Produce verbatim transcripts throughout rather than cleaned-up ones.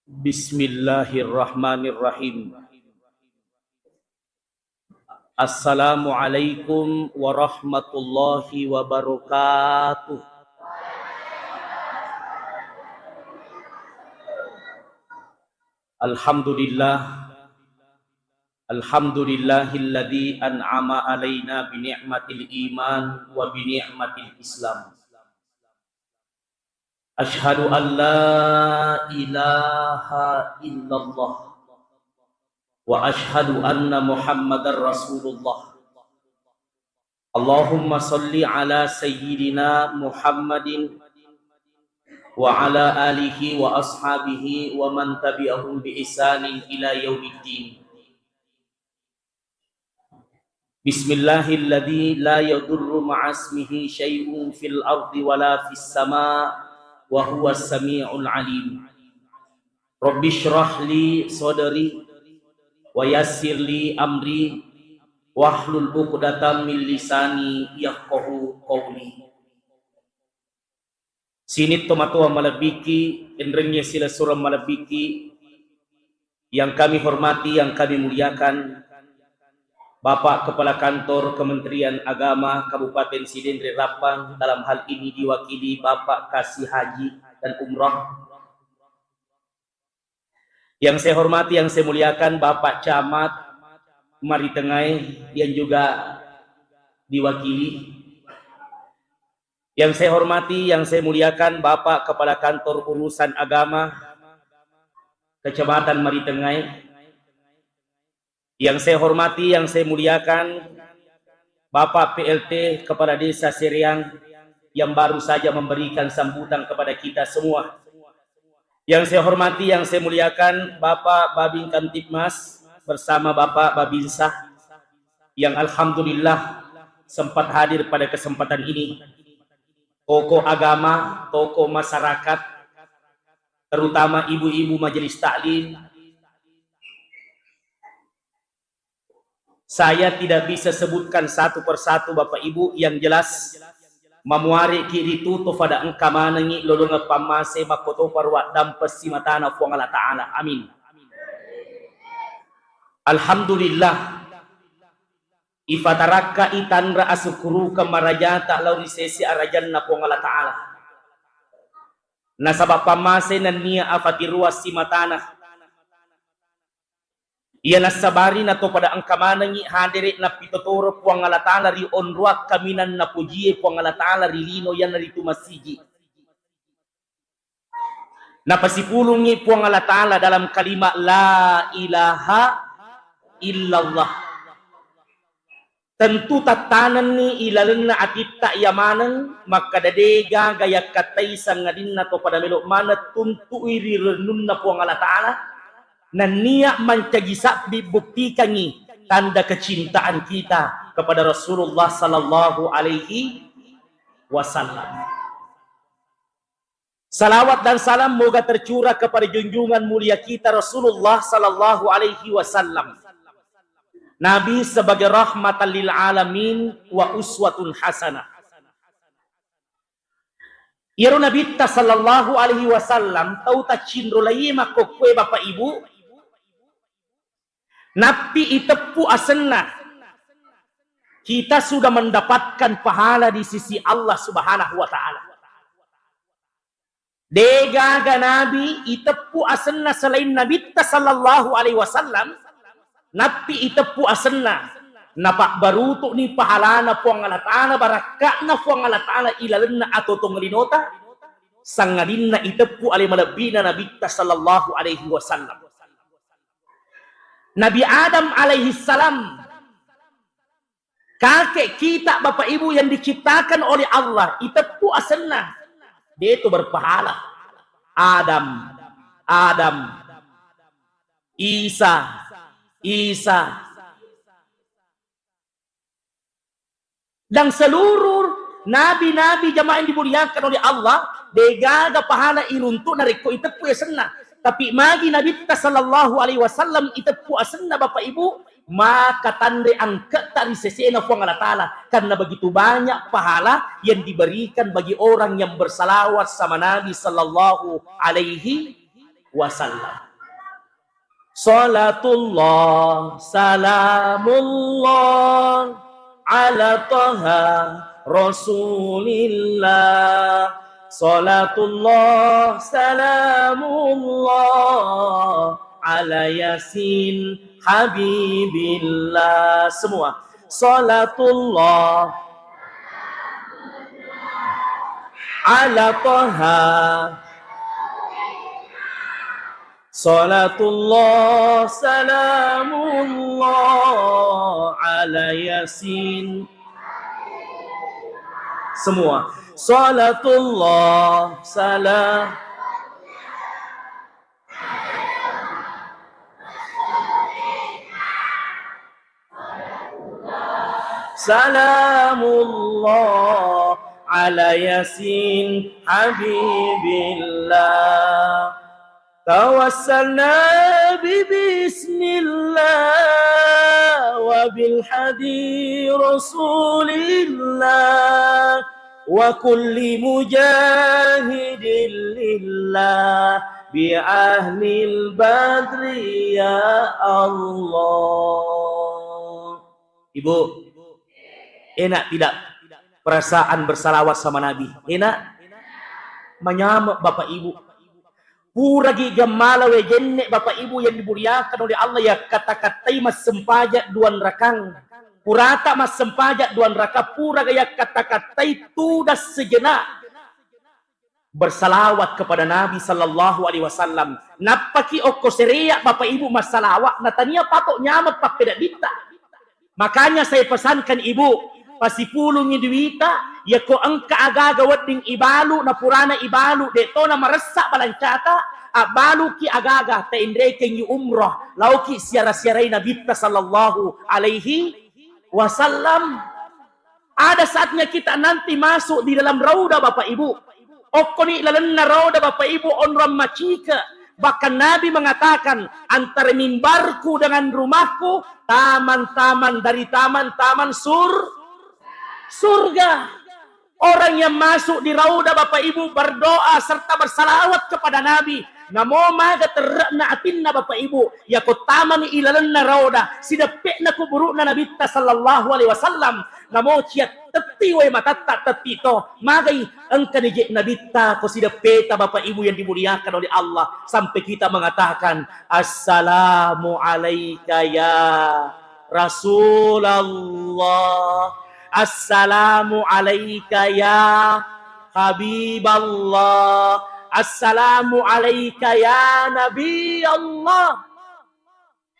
Bismillahirrahmanirrahim. Assalamualaikum warahmatullahi wabarakatuh. Alhamdulillah. Alhamdulillahilladzi an'ama alaina bi ni'matil iman wa bi ni'matil islam. Asyhadu an la ilaha illallah wa asyhadu anna Muhammadar Rasulullah. Allahumma shalli ala sayyidina Muhammadin wa ala alihi wa ashabihi wa man tabi'ahum bi ihsanin ila yaumiddin. Bismillahilladzi la yadurru ma'asmihi syai'un fil ardi wala fis sama wa huwas sami'ul alim. Rabbi shrah li sadri wa yassir li amri wahlul uqdatam min lisani yafqahu qawli. Sining tomatoa malebbiki, enrengnge silessureng malebbiki, yang kami hormati, yang kami muliakan, Bapak Kepala Kantor Kementerian Agama Kabupaten Sidenreng Rappang, dalam hal ini diwakili Bapak Kasih Haji dan Umrah. Yang saya hormati, yang saya muliakan Bapak Camat Maritengae yang juga diwakili. Yang saya hormati, yang saya muliakan Bapak Kepala Kantor Urusan Agama Kecamatan Maritengae. Yang saya hormati, yang saya muliakan Bapak P L T Kepala Desa Sereang yang baru saja memberikan sambutan kepada kita semua. Yang saya hormati, yang saya muliakan Bapak Babin Kamtibmas bersama Bapak Babinsa yang alhamdulillah sempat hadir pada kesempatan ini. Tokoh agama, tokoh masyarakat, terutama ibu-ibu majelis taklim, saya tidak bisa sebutkan satu persatu, Bapak Ibu, yang jelas mamuareki ritu to fada engka manengi lolongeng pammase makkotopa ruaddampeng simatana Puang Allah Ta'ala. Amin. Alhamdulillah, ifatarakka itanra asukkurukeng marajata lao ri sese arajanna Puang Allah Ta'ala. Nasaba pammase nennia afatiruang simatana. Iya nassabari nato pada engka manengngi hadere nappitotoro Puang Allah Ta'ala ri onroang kaminang napojie Puang Allah Ta'ala ri lino, iyanaritu masigi. Napasipulungngi Puang Allah Ta'ala dalam kalimat la ilaha illallah. Tentu tattanenni ilalenna atitta iya maneng makkada de gaga yakkattai sangadinna to pada melo maneng tuntui ri rennunna Puang Allah Ta'ala, nennia mancaji sabbi buktikangngi tanda kecintaan kita kepada Rasulullah sallallahu alaihi wasallam. Salawat dan salam moga tercurah kepada junjungan mulia kita Rasulullah sallallahu alaihi wasallam. Nabi sebagai rahmatan lil alamin wa uswatun hasanah. Iyaro Nabitta sallallahu alaihi wasallam tau tacinro laiye makkokkue Bapak Ibu, nappi iteppu asenna, kita sudah mendapatkan pahala di sisi Allah Subhanahu wa Ta'ala. Degaga nabi iteppu asenna selain Nabitta sallallahu alaihi wasallam, nappi iteppu asenna, napabbarutu'ni pahalana Puang Allah Ta'ala, barakka'na Puang Allah Ta'ala ilalenna atotong linota, sangadinna iteppu ale malebbina Nabitta sallallahu alaihi wasallam. Nabi Adam alaihi salam, kakek kita, Bapak Ibu yang diciptakan oleh Allah, iteppu asenna, de to berpahala. Adam, Adam, Isa, Isa. Dan seluruh nabi-nabi jamaah yang dimuliakan oleh Allah, degaga pahala iruntuk narekko iteppu asenna. Tapi magi Nabitta sallallahu alaihi wasallam iteppu asenna, Bapak Ibu, maka tanre angke'ta ri sesena Puang Allah Ta'ala. Karena begitu banyak pahala yang diberikan bagi orang yang bersalawat sama Nabi sallallahu alaihi wasallam. Salatullah, salamullah, ala Taha Rasulillah. Salatullah, salamullah, ala Yasin Habibillah. Semua. Salatullah, ala Taha. Salatullah, salamullah, ala Yasin. Semua. Salatullah, salam. Salamullah, ala Yasin Habibillah. Tawassalna bi bismillah wa bil hadi Rasulillah wa kulli mujahidin lillah bi ahlil badri ya Allah. Ibu, enak tidak perasaan bersalawat sama Nabi? Enak? Manyameng Bapak Ibu. Puragi gammala wejenne Bapak Ibu yang dimuliakan oleh Allah, ya kata-katai massempajang duan rakang. Purata massempajang duan rakang, puraga ya kata-katai tudas sejenak. Bersalawat kepada Nabi sallallahu alaihi wasallam. Nappaki okko serea Bapak Ibu massalawat, natania pato nyameng pappedabitta. Makanya saya pesankan Ibu, pasipulungi duita, yako engka agaga wedding ibalu, na purana ibalu, de tona maressa balancata, abbaluki agaga, tainrekengi umrah, lauki siara-siarai Nabitta sallallahu alaihi wasallam. Ada saatnya kita nanti masuk di dalam raudah, Bapak Ibu. Okkoni lalenna raudah, Bapak Ibu, onrong macike. Bahkan Nabi mengatakan, antara mimbarku dengan rumahku, taman-taman dari taman-taman sur-, surga. Orang yang masuk di raudah, Bapak Ibu, berdoa serta bersalawat kepada Nabi. Namo maga terre'na atinna, Bapak Ibu, yako tamani ilalenna raudah, sideppe'na kuburu'na Nabitta sallallahu alaihi wasallam, namo ciattetti wae matatta tetti to, magai engkani je Nabitta ko sideppeta, Bapak Ibu yang dimuliakan oleh Allah, sampai kita mengatakan, "Assalamu alaika ya Rasulullah, assalamu alaika ya Habiballah, assalamu alaika ya Nabi Allah."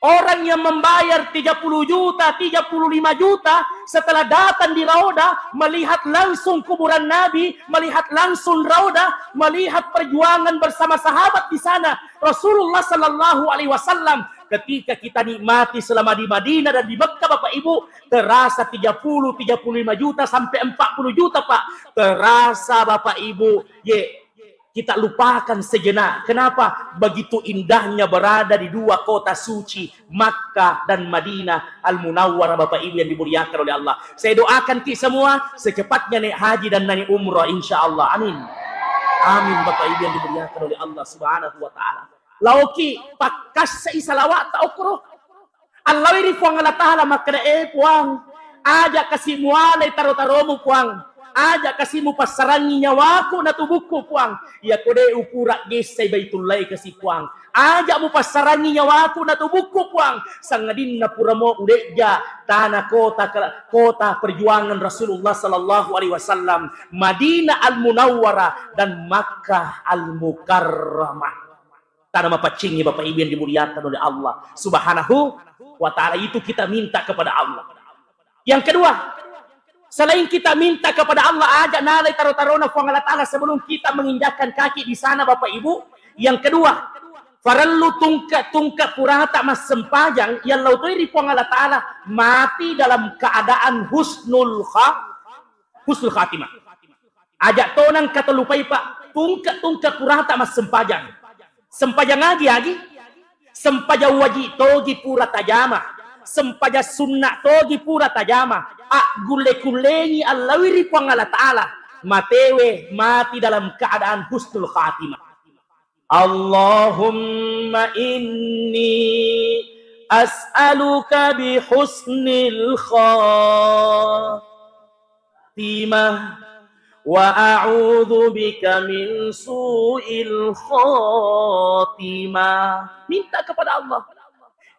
Orang yang membayar tiga puluh juta, tiga puluh lima juta, setelah datang di Raudah, melihat langsung kuburan Nabi, melihat langsung Raudah, melihat perjuangan bersama sahabat di sana, Rasulullah sallallahu alaihi wasallam, ketika kita nikmati selama di Madinah dan di Mekah, Bapak Ibu, terasa tiga puluh, tiga puluh lima juta sampai empat puluh juta, Pak. Terasa, Bapak Ibu, ye, kita lupakan sejenak. Kenapa? Begitu indahnya berada di dua kota suci, Makkah dan Madinah Al-Munawwarah, Bapak Ibu yang dimuliakan oleh Allah. Saya doakan ki semua secepatnya naik haji dan naik umrah, insya Allah. Amin. Amin, Bapak Ibu yang dimuliakan oleh Allah Subhanahu wa Ta'ala. Laoki pakkassai salawat ta okro. Allawi ri Puang Allah Ta'ala makkeda, "Eh, Puang, aja kasi mualai taro-taromu, Puang. Aja kasi mupassarangi nyawaku na tubukku, Puang. Iya ko de upura gessai Baitullahi kasi, Puang. Aja mupassarangi nyawaku na tubukku, Puang. Sangadinna puramo udejja tana kota ke-, kota perjuangan Rasulullah sallallahu alaihi wasallam, Madinah Al-Munawwarah dan Makkah Al-Mukarramah." Tana mapaccingi, Bapak Ibu yang dimuliakan oleh Allah Subhanahu wa Ta'ala. Itu kita minta kepada Allah. Yang kedua, selain kita minta kepada Allah, aja nalai taro-tarona Puang Allah Ta'ala sebelum kita menginjakkan kaki di sana, Bapak Ibu. Yang kedua, farellu tungke-tungke purata massempajang, yallau toi ri Puang Allah Ta'ala, mati dalam keadaan husnul kha-, husnul khatimah. Aja tonang katellupai, Pak, tungke-tungke purata massempajang. Sempajang agi-agi? Sempajang wajib togi pura tajama. Sempajang sunna togi pura tajama. Aggulle-kullengi allawi ri Puang Allah Ta'ala. Matewe mati dalam keadaan husnul khatimah. Allahumma inni as'aluka bi husnil khatimah wa a'udzu bika min su'il khatimah. Minta kepada Allah.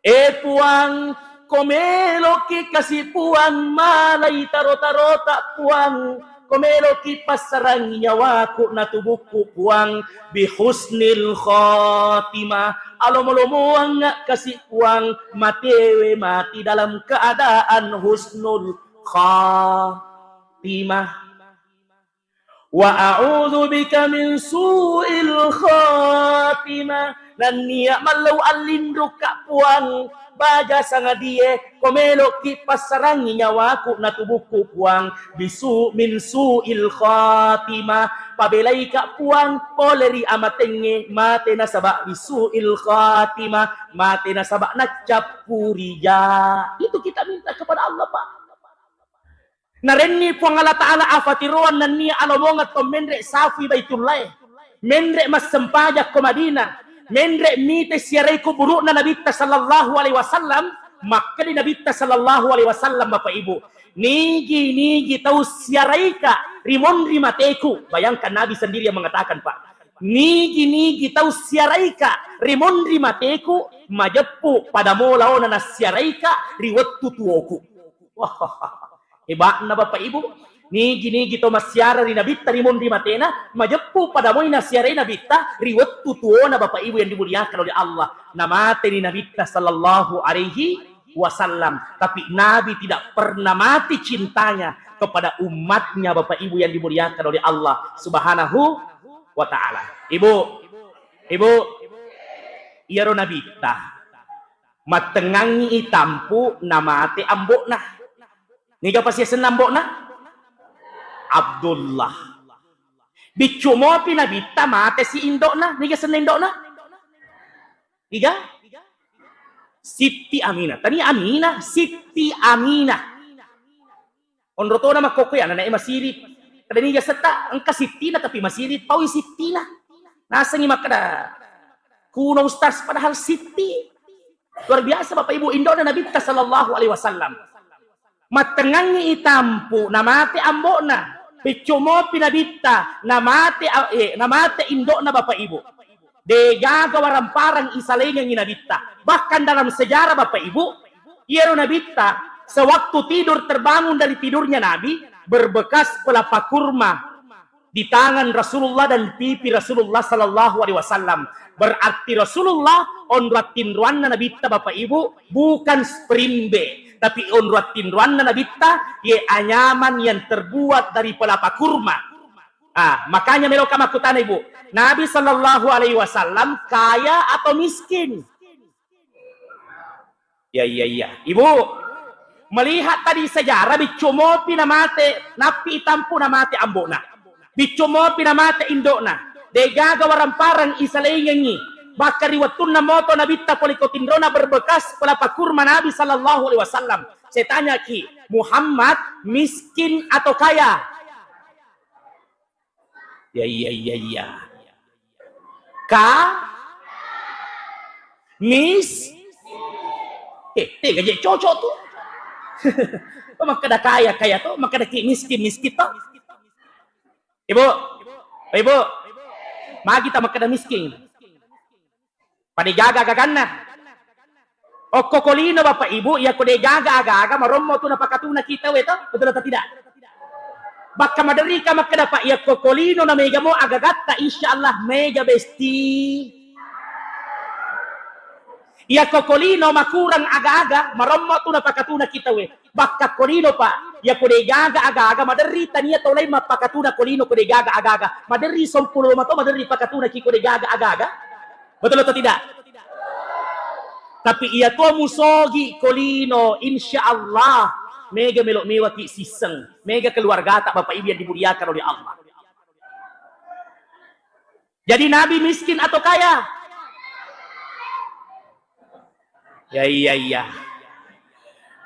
Eh Puang, ko meloki kasi Puang malai taro-tarota Puang, ko meloki passarangi nyawaku na tubukku Puang, bi husnil khatimah, alomo-lomoangnga kasi Puang matewe mati dalam keadaan husnul khatimah. Wa a'udzu bika min su'il khatimah. Nennia mallau allinrukka Puang baja sangadie, ko meloki passarangi nyawaku na tubukku Puang, bisu min su'il khatimah. Pabelaika Puang pole ri amatengnge mate nasaba bisu'il khatimah, mate nasaba naccappu rija. Itu kita minta kepada Allah, Pak. Narenni Puang Allah Ta'ala afatiroang nennia alomongeng to menre safui Baitullae, menre massempajang ko Madinah, menre mite siarai kuburu'na Nabitta sallallahu alaihi wasallam, makkedi Nabitta sallallahu alaihi wasallam, Bapak Ibu, nigi-nigi tau siaraika ri monri mateku. Bayangkan Nabi sendiri yang mengatakan, Pak. Nigi-nigi tau siaraika ri monri mateku, majeppu pada mo laona nassiaraika ri wettu tuoku. Wah, hebatna Bapak Ibu. Nigi-nigi to massiara ri Nabitta ri monri matena, majeppu pada moi nassiarai Nabitta ri wettu tuona Bapak Ibu yang dimuliakan oleh Allah. Namateni Nabitta sallallahu alaihi wasallam. Tapi Nabi tidak pernah mati cintanya kepada umatnya Bapak Ibu yang dimuliakan oleh Allah Subhanahu wa Ta'ala. Ibu, Ibu, iyaro Nabitta mattengngangngi itampu namate ambo'na. Niga pasiasenna ambo'na? Abdullah. Biccu mopi Nabitta mate si indo'na. Niga senna indo'na? Iga? Sitti Aminah. Tania Aminah, Sitti Aminah. Onro tona makkokkoe ananae masiri. Kada niga setta engka sittina tapi masiri paui sittina. Nasengi makkeda kuno ustaz padahal sitti. Luar biasa Bapak Ibu, indo'na Nabitta sallallahu alaihi wasallam. Mattengngangngi itampu namate ambo'na, piccu mopi Nabitta namate a-, eh, namate indo'na Bapak Ibu. Degaga waramparang isalengengngi Nabitta. Bahkan dalam sejarah Bapak Ibu, iyaro Nabitta sewaktu tidur terbangun dari tidurnya Nabi berbekas pelapa kurma di tangan Rasulullah dan pipi Rasulullah sallallahu alaihi wasallam. Berarti Rasulullah onro attinroanna Nabitta Bapak Ibu bukan spring bed, tapi onro attinroanna Nabitta ye anyaman yang terbuat dari pelapa kurma. Ah, makanya meloka makkutana Ibu, Nabi sallallahu alaihi wasallam kaya atau miskin? Ya, ya, ya. Ibu, melihat tadi sejarah, biccu mopi namate, nappi itampu namate ambo'na. Biccu mopi namate indo'na. Degaga waramparang isalengengngi. Bahkan ri wettunna moto Nabitta pole ko tinrona berbekas pelapa kurma Nabi sallallahu alaihi wasallam. Saya tanya ki, Muhammad miskin atau kaya? Ya, iya, iya, iya. Ka? Mis? Eh, tega je cocok tu. Makkeda kaya, kaya tu, makkeda ki miskin, miskin tu. Ibu, Ibu, magi ta makkeda miskin. Pada gaga gaganna. Okko ko lino Bapak Ibu, iya ko de gaga aga-aga, marommo tu napakatunaki tauwe to, betul atau tidak? Bakka maderrika makkeda Pak, iya ko ko lino na mega mo agagatta, insya Allah mega besti. Iya ko ko lino makurang aga-aga, marommo tu napakatunaki tauwe. Bakka ko lino, Pak, iya ko de gaga aga-aga, maderri tania tau lain mappakatuna ko lino ko de gaga aga-aga. Maderri sompulo mato, maderri pakatunaki ko de gaga aga-aga. Betul atau tidak? Tapi iya to musogi ko lino, insya Allah mega melo mewaki sisseng, mega keluargata Bapak Ibu yang dimuliakan oleh Allah. Jadi Nabi miskin atau kaya? Ya, iya, iya.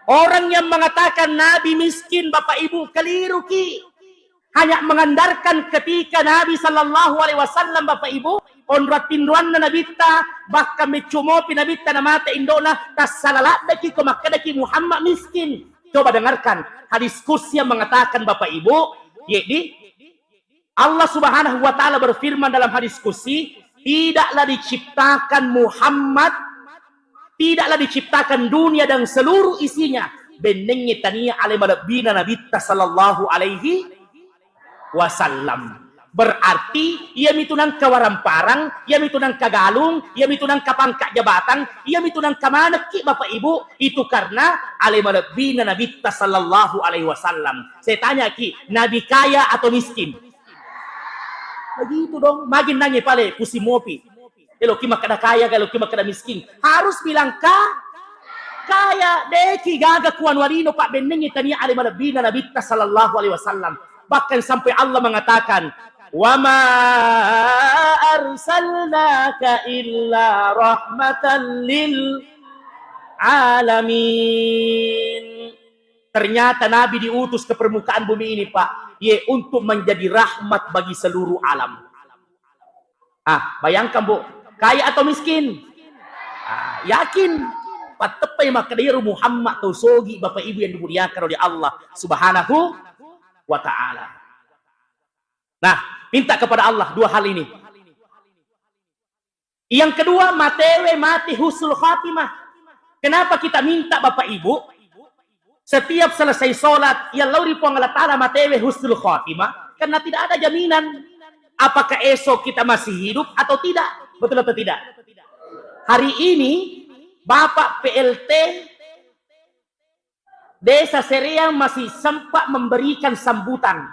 Orang yang mengatakan Nabi miskin, Bapak Ibu, keliru ki. Hanya mengandalkan ketika Nabi sallallahu alaihi wasallam, Bapak Ibu, onrong tinroanna Nabitta, bahkan meccu mopi Nabitta namate indo'na, tassala laddeki ko makkedaki Muhammad miskin. Coba dengarkan hadis qudsi yang mengatakan, Bapak Ibu, yaitu Allah Subhanahu wa Ta'ala berfirman dalam hadis qudsi, "Tidaklah diciptakan Muhammad, tidaklah diciptakan dunia dan seluruh isinya, bennengngi tania ale malebbina Nabitta sallallahu alaihi wasallam." Berarti, iyamitu nengka waramparang, iyamitu nengka galung, iyamitu nengka pangkat jabatan, iyamitu nengka manekki, Bapak Ibu, itu karena ale malebbina Nabitta sallallahu alaihi wasallam. Saya tanya ki, Nabi kaya atau miskin? Begitu dong, magi nangnge pale, pusing mopi. Eloki makkeda kaya, eloki makkeda miskin. Harus bilang ka-, kaya, deki gaga kuanu alino, Pak, bennengngi tania ale malebbina Nabitta sallallahu alaihi wasallam. Bahkan sampai Allah mengatakan, "Wa ma arsalnaka illa rahmatan lil alamin." Ternyata Nabi diutus ke permukaan bumi ini, Pak, ye, untuk menjadi rahmat bagi seluruh alam. Ah, bayangkan, Bu, kaya atau miskin? Ah, yakin. Patteppai makkeda iyaro Muhammad tau sogi, Bapak Ibu yang dimuliakan oleh Allah Subhanahu wa Ta'ala. Nah, minta kepada Allah dua hal ini. Yang kedua, matewe mati husnul khatimah. Kenapa kita minta, Bapak Ibu? Setiap selesai sholat, ya Allah, ri Puang Allah Ta'ala, matewe husnul khatimah, karena tidak ada jaminan apakah esok kita masih hidup atau tidak. Betul atau tidak? Hari ini, Bapak P L T Desa Sereang masih sempat memberikan sambutan.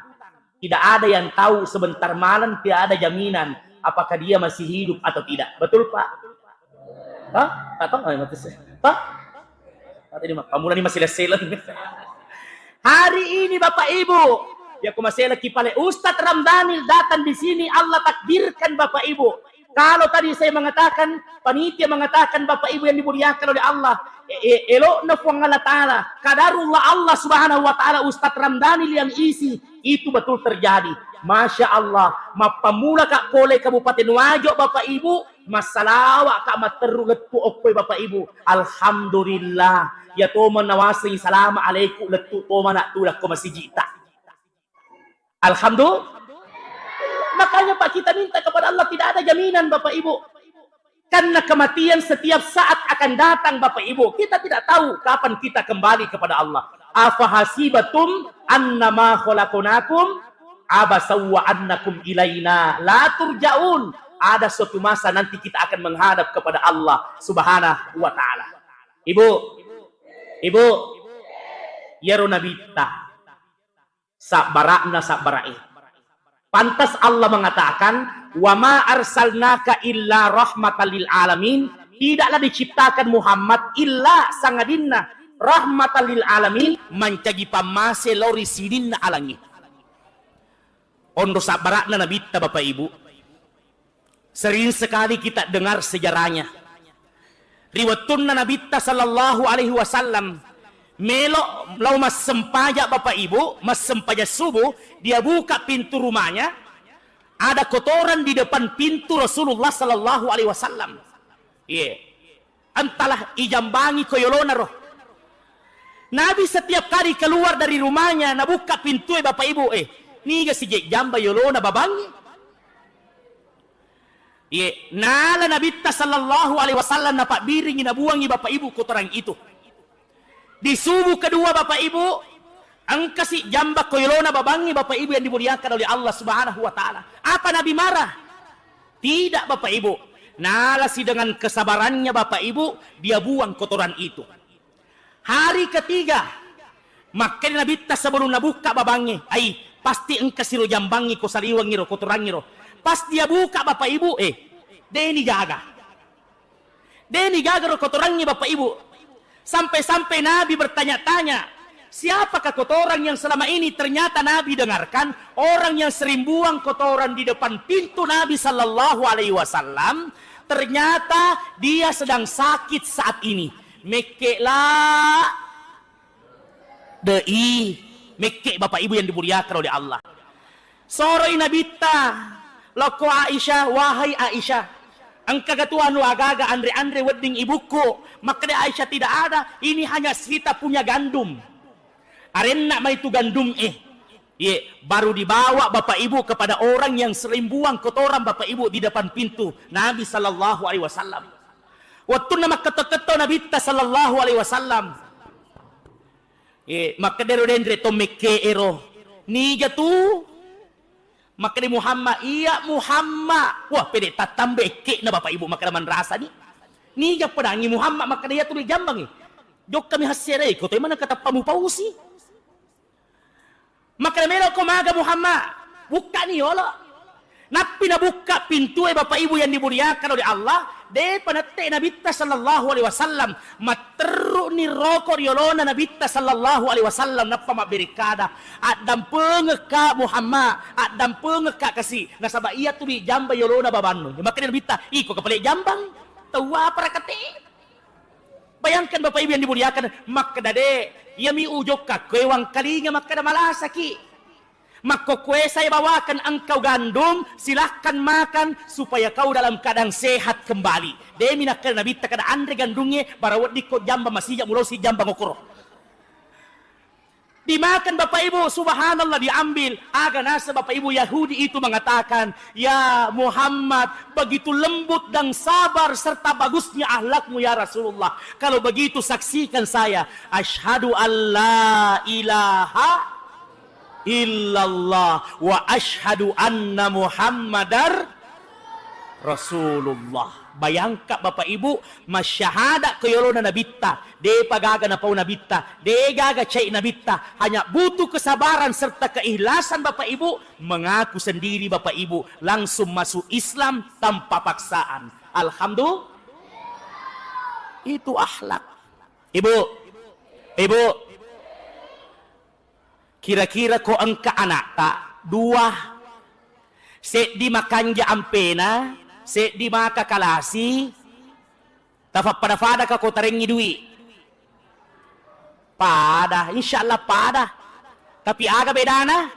Tidak ada yang tahu, sebentar malam tidak ada jaminan apakah dia masih hidup atau tidak. Betul, Pak? Hah? Atau, oh, mati sih. Hah? Mati di ma-, pamula ni masih leselan. Hari ini, Bapak Ibu, ya, aku masih lagi pale. Ustadz Ramdhanil datang di sini, Allah takdirkan, Bapak Ibu. Kalau tadi saya mengatakan, panitia mengatakan, Bapak Ibu yang dimuliakan oleh Allah, e-, e-, elokna Puang Allah Ta'ala, kadarullah Allah Subhanahu wa Ta'ala, Ustadz Ramdhanil yang isi, itu betul terjadi. Masya Allah, mappamula ka pole Kabupaten Wajo, Bapak Ibu, massalawa ka matteru lettu okkoi, Bapak Ibu. Alhamdulillah, ya tomang nawasengi salama alaiku lettu tomana tulakko masijita. Alhamdulillah. Makanya, Pak, kita minta kepada Allah, tidak ada jaminan, Bapak Ibu. Karena kematian setiap saat akan datang, Bapak Ibu. Kita tidak tahu kapan kita kembali kepada Allah. Afahasibatum annama khalaqnakum abasa wa annakum ilaina la turja'un. Ada suatu masa nanti kita akan menghadap kepada Allah Subhanahu wa Ta'ala. Ibu, Ibu, iyaro Nabitta. Sabbara'na sabbara'e. Pantas Allah mengatakan, "Wa ma arsalnaka illa rahmatan lil alamin." Tidaklah diciptakan Muhammad illa sangadinna rahmatan lil alamin, mancaji pammase lao ri sininna alangnge. Onro sabbara'na Nabitta, Bapak Ibu. Sering sekali kita dengar sejarahnya. Ri wettunna Nabitta sallallahu alaihi wasallam melo lao massempaja, Bapak Ibu, massempaja subuh, dia buka pintu rumahnya, ada kotoran di depan pintu Rasulullah sallallahu alaihi wasallam. Iya. Entahlah, ijambangi ko yolona ro. Nabi setiap kali keluar dari rumahnya, nabuka pintue, Bapak Ibu, eh, niga sijek jamba yolona babangnge. Iye, nala Nabitta sallallahu alaihi wasallam napabbiringi, nabuangi, Bapak Ibu, kotoran itu. Di subuh kedua, Bapak Ibu, engkasi jamba ko yolona babangnge, Bapak Ibu yang dimuliakan oleh Allah Subhanahu wa Ta'ala. Apa Nabi marah? Tidak, Bapak Ibu. Nalasi dengan kesabarannya, Bapak Ibu, dia buang kotoran itu. Hari ketiga, makkeda Nabitta sebelum nabuka babangnge, ai, pasti engkasi ro jambangngi ko saliwengngi ro, kotorangngi ro. Pas dia buka, Bapak Ibu, eh, deni gaga. Deni gaga ro kotorangngi, Bapak Ibu. Sampai-sampai Nabi bertanya-tanya, siapakah kotoran yang selama ini? Ternyata Nabi dengarkan, orang yang sering buang kotoran di depan pintu Nabi sallallahu alaihi wasallam, ternyata dia sedang sakit saat ini. Mekke la, de i, mekke, Bapak Ibu yang dimuliakan oleh Allah. Soroi Nabitta, Lokko Aisyah, "Wahai Aisyah, engkaga tu anu agaga anre-anre wedding ibukku?" Makkeda Aisyah, "Tidak ada, ini hanya sita punya gandum." Arenna mai tu gandum e. Ye, baru dibawa Bapak Ibu kepada orang yang sering buang kotoran Bapak Ibu di depan pintu Nabi sallallahu alaihi wasallam. Wettunna makketto-ketto Nabitta sallallahu alaihi wasallam. Eh, makkedaro denre to mekke ero. "Nija tu?" Makkeda Muhammad, "Iya Muhammad." Wah, pede tattambe ekke'na Bapak Ibu, makkeda manrasani. "Nija pedangi Muhammad?" Makkeda, "Iya tu dijambangi." "Jokka mi hassere, iko to mana katappa mupausi." Makkeda, "Melo ko maga Muhammad?" "Bukkani yolo." Nappi nabukka pintue, Bapak Ibu yang dimuliakan oleh Allah, depa nette Nabitta sallallahu alaihi wasallam, matterru'ni roko ri yolona Nabitta sallallahu alaihi wasallam, nappa mabbere kada, "Addampengekka Muhammad, addampengekka kasi, nasaba iya tu dijamba yolona babannu." Makkeda Nabitta, "Iko kapale jambang, tau apa rakate?" Bayangkan Bapak Ibu yang dimuliakan, makkeda de, "Iyami ujokka koe wangkalinga makkeda malasaki. Makkokkoe saya bawakan engkau gandum, silahkan makan supaya kau dalam keadaan sehat kembali." Demi nakkeda Nabitta kada anre gandungnge, bara weddikko jamba masija mulosi jamba ngokoro. Dimakan Bapak Ibu, subhanallah, diambil. Aga naseng Bapak Ibu, Yahudi itu mengatakan, "Ya Muhammad, begitu lembut dan sabar serta bagusnya akhlakmu ya Rasulullah. Kalau begitu saksikan saya, asyhadu an la ilaha illallah wa asyhadu anna Muhammadar Rasulullah." Bayangka Bapak Ibu, masyahada ko yolona Nabitta, depa gaga napau Nabitta, de gaga cai Nabitta, hanya butuh kesabaran serta keikhlasan Bapak Ibu, mengaku sendiri Bapak Ibu, langsung masuk Islam tanpa paksaan. Alhamdulillah. Itu akhlak. Ibu, Ibu, kira-kira ko engka anakta dua, seddi makanja ampena, seddi maka kalasi, tafappada-pada ka ko tarengngi dui? Pada, insyaallah pada. Tapi aga bedana?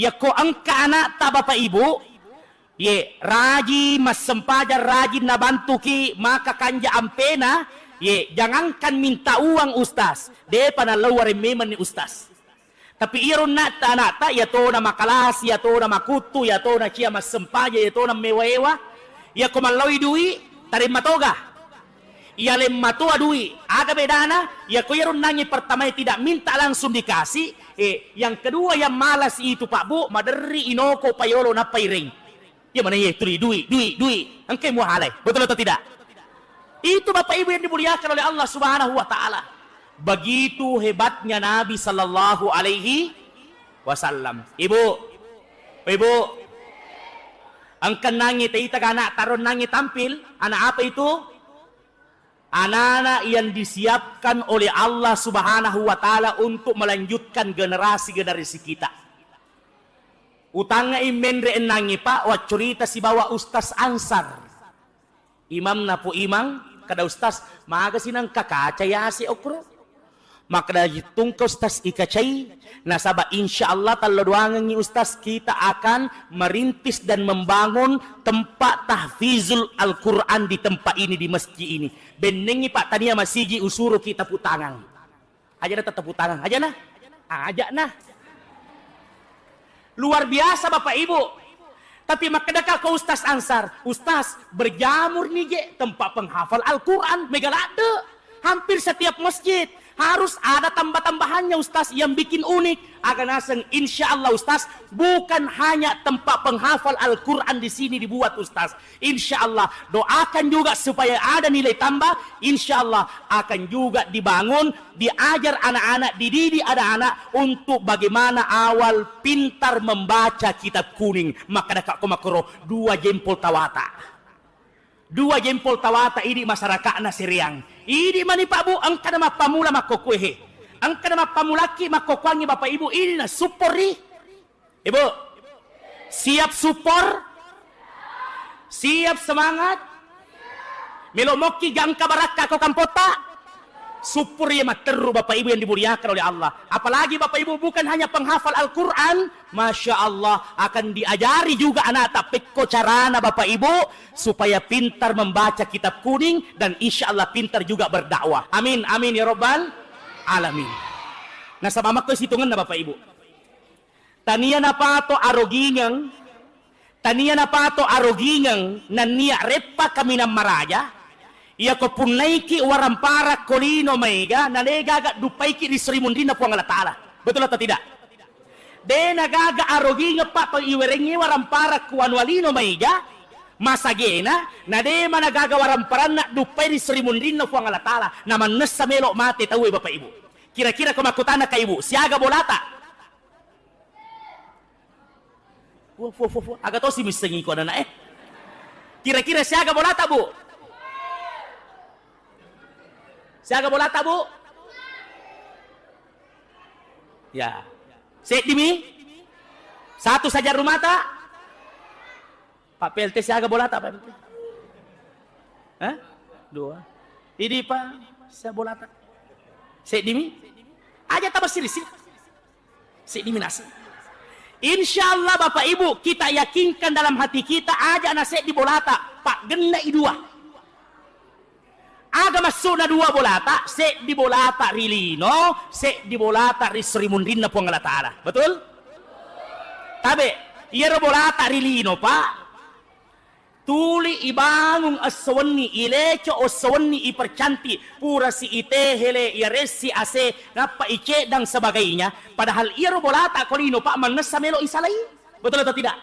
Yakko engka anakta Bapak Ibu, ye, rajin massempajang, rajin nabantuki maka kanja ampena, ye, jangankan minta uang, Ustaz, depa nallau wareng memenni, Ustaz. Tapi iyaro anakta, anakta, iyatona makalasi, iyatona makuttu, iyatona cia massempajang, iyatona mewa-ewa, iyako mallaoi dui, taremma toga. Iyaleng matoa dui, aga bedana? Iyako iyaro nangnge pertamae tidak minta langsung dikasih, eh, yang kedua yang malas itu, Pak Bu, maderri inoko payolo nappa ireng. Iya mana iya tuli dui, dui, dui. Engkai muahalai. Betul atau tidak? Itu Bapak Ibu yang dimuliakan oleh Allah Subhanahu wa taala. Begitu hebatnya Nabi sallallahu alaihi wasallam. Ibu, Ibu, engka nangnge teita ga anak taron nangnge tampil, anak apa itu? Anak-anak yang disiapkan oleh Allah Subhanahu wa taala untuk melanjutkan generasi-generasi kita. Utangngai menre ennangngi, Pak, waccurita sibawa Ustaz Ansar. Imamna Pu Imang, kada Ustaz, magasi nangka kaca yase okro? Makkeda, "Tungke Ustaz ikacai, nasaba insya Allah tallo doangengngi Ustaz, kita akan merintis dan membangun tempat tahfizul Al-Quran di tempat ini, di masjid ini." Bennengngi, Pak, tania masigi usuro kita putangang. Ajana tetap putangang, ajana? Ajana. Luar biasa, Bapak Ibu. Tapi makkedaka ko Ustaz Ansar, "Ustaz, berjamur nih je tempat penghafal Al-Quran, mega ladde. Hampir setiap masjid harus ada tambah-tambahannya, Ustaz, yang bikin unik." Aga naseng, insya Allah, Ustaz, bukan hanya tempat penghafal Al-Quran di sini dibuat, Ustaz. Insya Allah, doakan juga supaya ada nilai tambah. Insya Allah akan juga dibangun, diajar anak-anak, dididik anak-anak untuk bagaimana awal pintar membaca kitab kuning. Makkedaka ko makkoro, dua jempol tawata. Dua jempol tawata idi masyarakatna Sereang. Idi mani Pak Bu, engkana mappamula makkokkoe he. Engkana mappamulakki makkokkoangngi Bapak Ibu, idi na support ri. Ibu, siap support? Siap semangat? Melo mokki gangka barakka ko kampotta? Suppur iya matteru, Bapak Ibu yang dimuliakan oleh Allah. Apalagi Bapak Ibu bukan hanya penghafal Al-Quran, Masya Allah, akan diajari juga anakta pekko carana Bapak Ibu supaya pintar membaca kitab kuning dan insya Allah pintar juga berdakwah. Amin, amin ya Rabbal Alamin. Nasaba makko situngenna Bapak Ibu. Tania napato arogingeng, tania napato arogingeng nennia reppa kaminang maraja, iyako punnaiki warampara ko lino maega, na de gaga duppaiki ri sri munrinna Puang Allah Ta'ala. Betul atau tidak? De na gaga arogingeng pa to iwerengngi warampara ku wanua lino maega, masagena, na de mana gaga waramparanna duppai ri sri munrinna Puang Allah Ta'ala, na mannessa melo mate tauwe Bapak Ibu. Kira-kira ko makkutana ka Ibu, siaga bolata? Wah, wah, wah, wah. Aga tosi missengi ko anak-anak, eh. Kira-kira siaga bolata, Bu? Siaga bolata, Bu? Ya. Seddi mi? Satu saja rumata? Pak P L T siaga bolata, Pak P L T? Hah? Dua. Idi, Pak, siaga bolata? Seddi mi? Aja tabasirisi. Seddi mi nasi. Insya Allah Bapak Ibu, kita yakinkan dalam hati kita, aja na seddi bolata, paggenna i dua. Aga maksudna dua bolata? Seddi bolata ri lino, seddi bolata ri sri munrinna Puang Allah Ta'ala. Betul? Tabe, iyaro bolata ri lino, Pak, tuli ibangung esso wenni, ileco esso wenni, ipercantik, purasi itehele, iyaressi ase, nappa iceddang sebagainya. Padahal iyaro bolata ko lino, Pak, mannessa melo isalai. Betul atau tidak?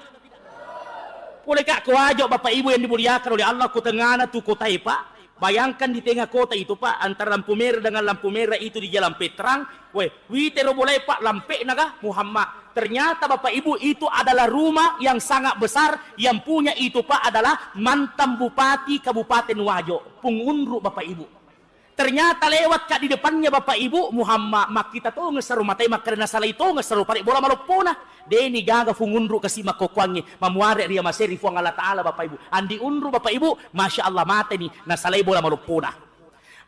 Pole, Kak, ko Wajo, Bapak Ibu yang dimuliakan oleh Allah, ko tengana tu kotae, Pak. Bayangkan di tengah kota itu, Pak, antara lampu merah dengan lampu merah itu di Jalan Petrang, weh, witero bolae, Pak, lampe naga Muhammad. Ternyata, Bapak Ibu, itu adalah rumah yang sangat besar, yang punya itu, Pak, adalah mantan Bupati Kabupaten Wajo, Pung Unru, Bapak Ibu. Ternyata lewat, Kak, di depannya Bapak Ibu, Muhammad, makkita tongeng saro matai, makkeda nasalai tongeng saro pare bola maloppona. Deni gaga Fung Unru kasi makkokkoangnge, mamuare ri amase ri Fuang Allah Ta'ala, Bapak Ibu. Andi Unru, Bapak Ibu, Masya Allah, mateni, nasalai bola maloppona.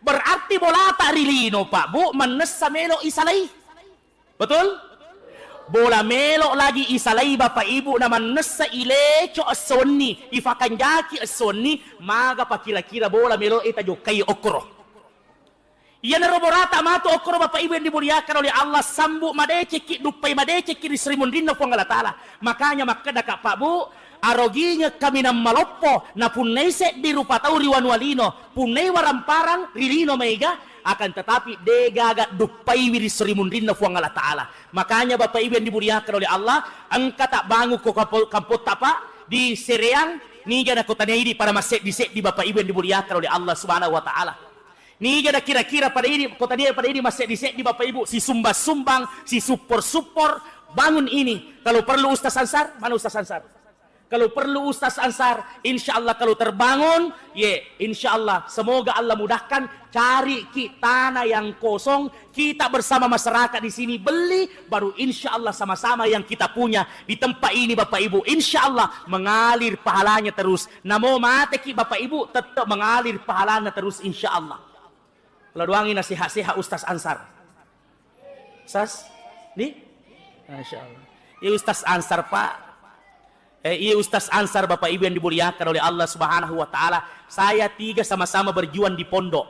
Berarti bolata ri lino, Pak, Bu, mannessa melo isalai. Betul? Bola melo lagi isalai Bapak Ibu, na mannessa ileco esso wenni, ifakanjaki esso wenni, magapa kira-kira bola melo e tajokkai okkoro. Iyanaro bolata matu okkoro Bapak Ibu yang dimuliakan oleh Allah, sambu madecekki, duppai madecekki ri sri munrinna Fuang Allah Ta'ala. Makanya makkeda ka Pak Bu, arogingeng kaminang maloppo, napunnai seddi rupa tau ri wanua lino, punnai waramparang ri lino maega, akan tetapi degaga duppaiwi ri sri munrinna Fuang Allah Ta'ala. Makanya Bapak Ibu yang dimuliakan oleh Allah, engka tabbangung ko kampo-, kampotta, Pak, di Sereang, niga nakotania idi pada masseddi-seddi Bapak Ibu yang dimuliakan oleh Allah Subhanahu wa Ta'ala. Niga nakira-kira pada idi, kotania pada idi masseddi-seddi Bapak Ibu, sisumbang-sumbang, sisuppor-suppor, bangun ini. Kalau perlu Ustaz Ansar, mana Ustaz Ansar? Kalau perlu Ustaz Ansar, insya Allah kalau terbangun, ye, insya Allah semoga Allah mudahkan, cari ki tanah yang kosong, kita bersama masyarakat di sini beli, baru insya Allah sama-sama yang kita punya di tempat ini Bapak Ibu, insya Allah mengalir pahalanya terus. Namo mate ki Bapak Ibu, tetap mengalir pahalanya terus insya Allah. Kalau doangi nasihat-sihat Ustaz Ansar. Sas? Di? Masya Allah. Iya Ustaz Ansar, Pak. Eh, iya Ustaz Ansar, Bapak Ibu yang dimuliakan oleh Allah Subhanahu wa Ta'ala. Saya tiga sama-sama berjuang di pondok.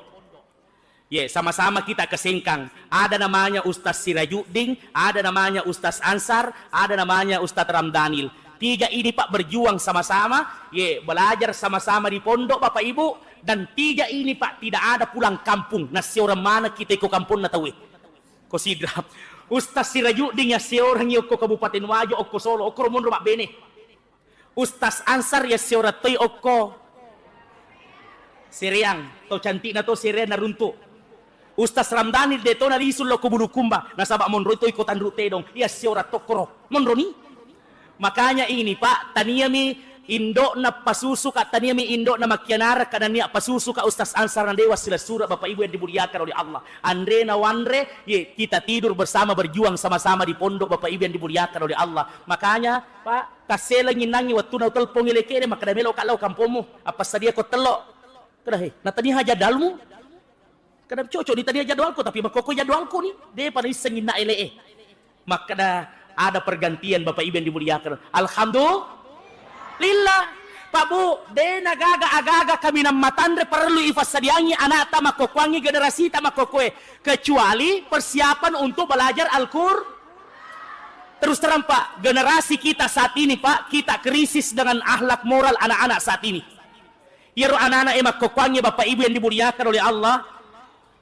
Ye, sama-sama kita ke Sengkang. Ada namanya Ustaz Sirajuddin, ada namanya Ustaz Ansar, ada namanya Ustaz Ramdanil. Tiga ini, Pak, berjuang sama-sama, ye, belajar sama-sama di pondok, Bapak Ibu. Dan tiga ini, Pak, tidak ada pulang kampung. Nassiorang mana kita iko kampung na tawe. Ko Sidrap. Ustaz Sirajuddin yassiorangngi okko Kabupaten Wajo, okko Solo, okko ro monro mabbene. Ustaz Ansar yassiorang toi okko Sereang, to cantikna to Sereang naruntuk. Ustaz Ramdhani de to nalisu lokko Bulukumba, nasaba monroi toi ko Tanru Tedong, yassiorang tokkoro. Monroni. Makanya ini, Pak, taniami indo'na pasusuka, taniami indo'na makkianara, kadania pasusuka Ustaz Ansar na dewa silessureng, Bapak Ibu yang dimuliakan oleh Allah. Anrena wanre, ye, kita tidur bersama, berjuang sama-sama di pondok, Bapak Ibu yang dimuliakan oleh Allah. Makanya, Pak, tasselengi nangi wettuna utelpongi lekere, makkeda meloka lao kampommu, appassadiako tello. Keda, he, natania haja dalmu. Makkeda, "Cocok ni tania jadwalku, tapi makkokkoe jadwalku ni, depa naissengngi na ele'e." Makkeda, ada pergantian, Bapak Ibu yang dimuliakan. Alhamdulillah. Pak Bu, de nagaga agaga kaminang matanre parellu ifassadiangi anakta makkokkoangi generasita makkokkoe, kecuali persiapan untuk belajar Al-Qur-, terus terang, Pak, generasi kita saat ini, Pak, kita krisis dengan akhlak moral anak-anak saat ini. Iyaro anak-anak e makkokkoangnge, Bapak Ibu yang dimuliakan oleh Allah,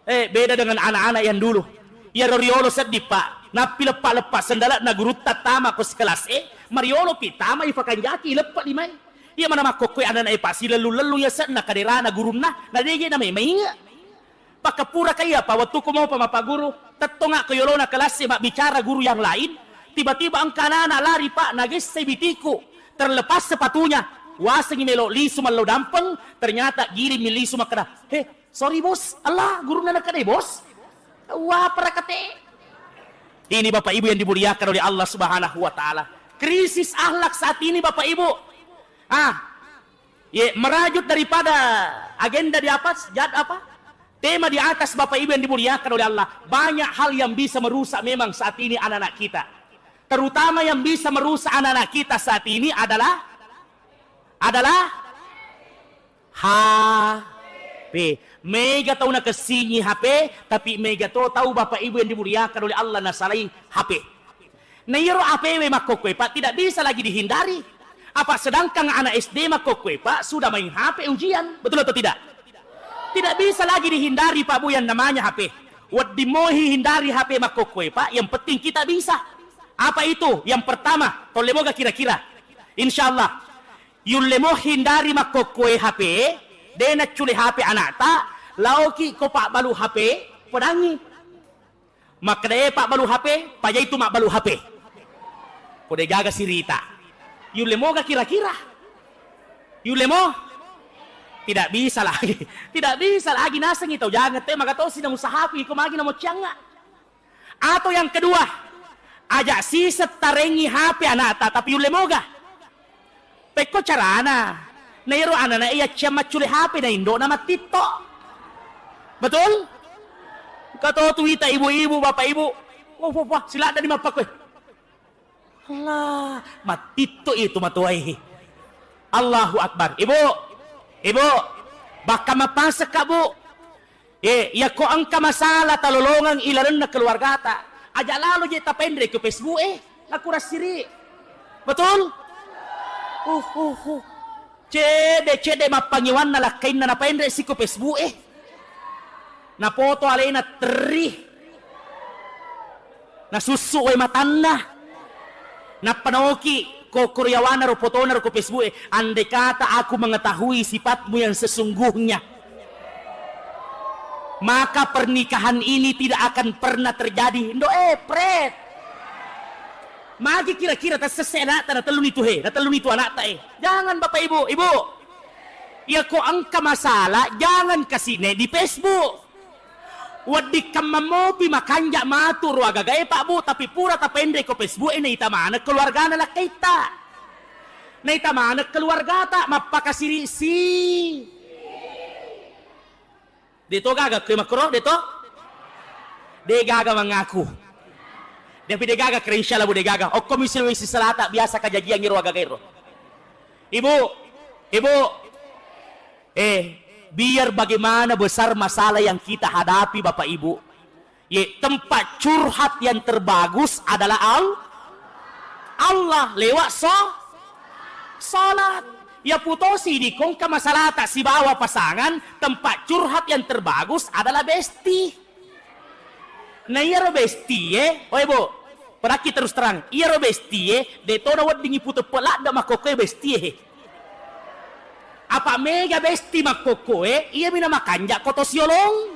eh, beda dengan anak-anak yang dulu. Iyaro riolo seddi, Pak, nappi leppa-leppa sendala na gurutta tama ko sekelas e, mariolo pi tama ifakanjaki ileppa limai. Iya mana makkokkoe anak-anak e, Pak, silellu-lellu yasenna kaderana gurunna, na deje na mai mainge. Pakkappuraka iya, Pak, wettuku mopa mappaguru, tettongakko yolona kelas e mabbicara guru yang lain, tiba-tiba engka anak-anak lari, Pak, nagessai bitiku, terlepas sepatunya, wasengi melo lisu mello dampeng, ternyata giring mi lisu makkeda, "He, sorry bos, Allah, gurunna nakkeda bos." Wah, parakate. Ini Bapak Ibu yang dimuliakan oleh Allah Subhanahu wa Ta'ala. Krisis akhlak saat ini, Bapak Ibu. Ah, Ye, merajut daripada agenda di atas, jad-, apa? Tema di atas, Bapak Ibu yang dimuliakan oleh Allah, banyak hal yang bisa merusak memang saat ini anak-anak kita. Terutama yang bisa merusak anak-anak kita saat ini adalah, adalah H P. Mega tau nakessingi H P, tapi mega to tau, Bapak Ibu yang dimuliakan oleh Allah, nasalai H P. Na iyaro H P we makkokkoe, Pak, tidak bisa lagi dihindari. Apa sedangkan anak S D makkokkoe, Pak, sudah main H P ujian. Betul atau tidak? Tidak bisa lagi dihindari, Pak Bu, yang namanya H P. Wedding moi hindari H P makkokkoe, Pak, yang penting kita bisa. Apa itu? Yang pertama, tolle moga kira-kira. Insya Allah, yulle mo hindari makkokkoe H P, de naccule H P anakta, laoki ko pabbalu H P, pedangi. Makkeda, "Eh, pabbalu H P, pajai tu mabbalu H P." Ko degaga sirita. Yulle moga kira-kira? Yulle mo? Tidak bisa lagi. Tidak bisa lagi, nasengi tau jangan te, maka tosi na usahaku iko magi namo cianga. Atau yang kedua, aja siseng tarengi H P anakta, tapi yulle moga. Pekko carana? Na iyaro anana iya cia maccule H P na indona mattitto. Betul? Engka to tu ita ibu-ibu, bapak ibu. Wah, wah, wah, siladda ni mappakkoe. Allah, mattitto itu matoae. Allahu Akbar. Ibu, ibu, bakka mappasekka, Bu. Eh, iyako engka masalah talolongeng ilalenna keluargata, aja lalo je tapenre ko Facebook e, nakurang siri. Betul? Uh, uh, uh. Cede-cede mappangiwanna lakkainna napenre si ko Facebook e. Napoto alena terri. Nasussu wae matanna. Nappa naoki ko, ko riawana ro fotona ro ko Facebook e, "Andai kata aku mengetahui sifatmu yang sesungguhnya, maka pernikahan ini tidak akan pernah terjadi." Ndo, eh, pret. Magi kira-kira tassesse anakta na telluni tu he, na telluni tu anakta e. Jangan, Bapak Ibu, Ibu. Iyako engka masalah, jangan kasih naik di Facebook. Wedding kammammopi makanja matu ro agagae, Pak Bu, tapi pura tapenre ko Facebook e, naita maneng keluargana lakkaitta. Naita maneng keluargata, mappakasiri si. De to gaga koe makkoro, de to? De gaga mangaku. Tapi de gaga kere, insyaallah, Bu, de gaga. Okko misi wisi salata biasa kajajiang iro agagae ro. Ibu, Ibu, Eh, biar bagaimana besar masalah yang kita hadapi, Bapak Ibu, ye, tempat curhat yang terbagus adalah Al-, Allah lewat so-, salat. Ya putosi dikongka masalahta sibawa pasangan, tempat curhat yang terbagus adalah besti. Nah, iyaro bestie, oe, Bu, padakki terus terang, iyaro bestie, de to naweddingi puteppe ladde makkokkoe bestie he. Apa mega besti makkokkoe, iyami namakanja ko to siolong.